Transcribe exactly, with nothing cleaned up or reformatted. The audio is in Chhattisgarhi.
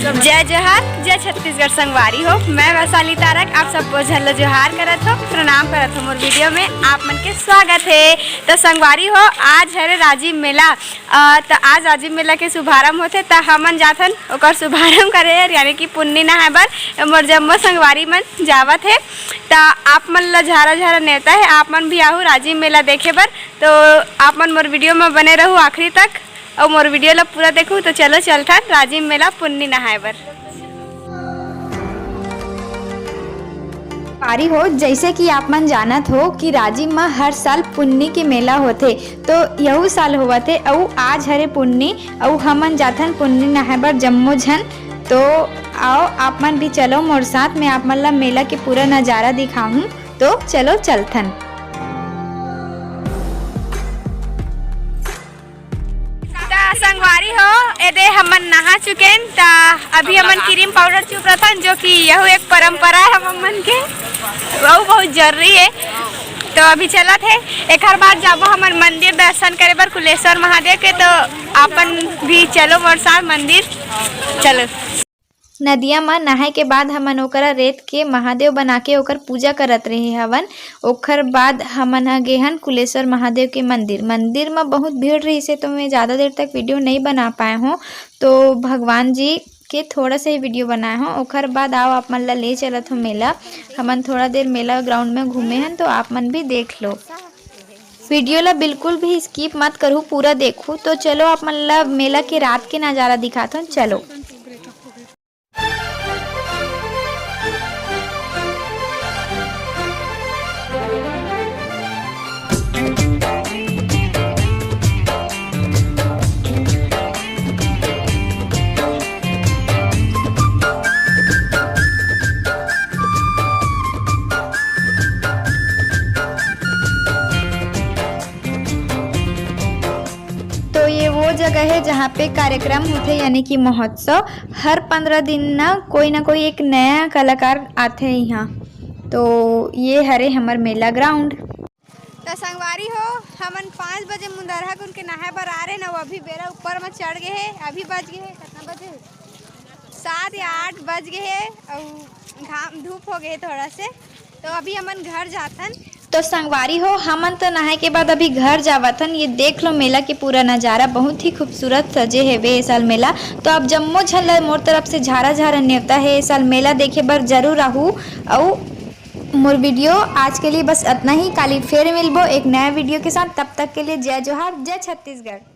जय जोहार, जय छत्तीसगढ़ संगवारी हो। मैं वैशाली तारक आप सबो झन ल जोहार करत हो, प्रणाम करत हो। मोर वीडियो में आप मन के स्वागत है। तो संगवारी हो, आज हरे राजिम मेला। अ, त आज राजिम मेला के शुभारंभ होथे, त हमन जाथन ओकर शुभारंभ करे, यानी कि पुन्नी नहाए बर मोर जम्मो संगवारी मन जावत हे। त आप मन ल झारा झारा नेवता है, आप मन भी आहू राजिम मेला देखे बर। तो आप मन मोर वीडियो में बने रहू आखिरी तक। अउ मोर वीडियो ला पूरा देखू। तो चलो चलथन राजिम मेला पुन्नी नहाए बर। पारी हो, जैसे कि आप मन जानत हो कि राजिम म हर साल पुन्नी के मेला होथे, तो यहू साल होवत हे। अउ आज हरे पुन्नी, अउ हमन जाथन पुन्नी नहाए बर जम्मो झन। तो आओ आप मन भी चलो मोर साथ में, आप मन ला मेला के पूरा नजारा दिखाहूँ। तो चलो चलथन। त संगवारी हो, एदे हमन नहा चुकेन। त अभी हमन क्रीम पाउडर चुप रथन, जो कि यहू एक परंपरा है हमन मन के, वहू बहुत जरूरी है। तो अभी चलत है, एकर बाद जाबो हमन मंदिर दर्शन करे बर कुलेश्वर महादेव के। तो आपन भी चलो मोर साथ मंदिर, चलो। नदिया म नहाए के बाद हमन ओकरा रेत के महादेव बना के ओकर पूजा करत रहे हवन। ओखर बाद हमन ह गेहन कुलेश्वर महादेव के मंदिर। मंदिर म बहुत भीड़ रहिस हे, तो मैं ज़्यादा देर तक वीडियो नई बना पाए हों, तो भगवान जी के थोड़ा सा ही वीडियो बनाए हों। ओखर बाद आओ आप मन ला ले चलत हों मेला। हमन थोड़ा देर मेला ग्राउंड में घूमे हन, तो आप मन भी देख लो। वीडियो ला बिल्कुल भी स्किप मत करहू, पूरा देखहू। तो चलो आप मन ला मेला के रात के नजारा दिखात हों, चलो। तो ये वो जगह है जहाँ पे कार्यक्रम होथे, यानी कि महोत्सव। हर पंद्रह दिन ना कोई ना कोई एक नया कलाकार आथे यहाँ। तो ये हरे हमर मेला ग्राउंड। त संगवारी हो, हमन पाँच बजे मुंदरहा कुन के नहाए बर आ रहे न, वो अभी बेरा ऊपर म चढ़ गए हे। अभी बज गए हे, कितना बजे? सात या आठ बज गए हे, अउ घाम धूप हो गए हे थोड़ा से। तो अभी हमन घर जाथन। तो संगवारी हो, हमन तो नहाए के बाद अभी घर जावत हन। ये देख लो मेला के पूरा नजारा, बहुत ही खूबसूरत सजे हेवे ए साल मेला। तो आप जम्मो झन ल मोर तरफ से झारा झारा नेवता है, ए साल मेला देखे बर जरूर आहू। अउ मोर वीडियो आज के लिए बस इतना ही। काली फिर मिलबो एक नया वीडियो के साथ। तब तक के लिए जय जोहार, जय छत्तीसगढ़।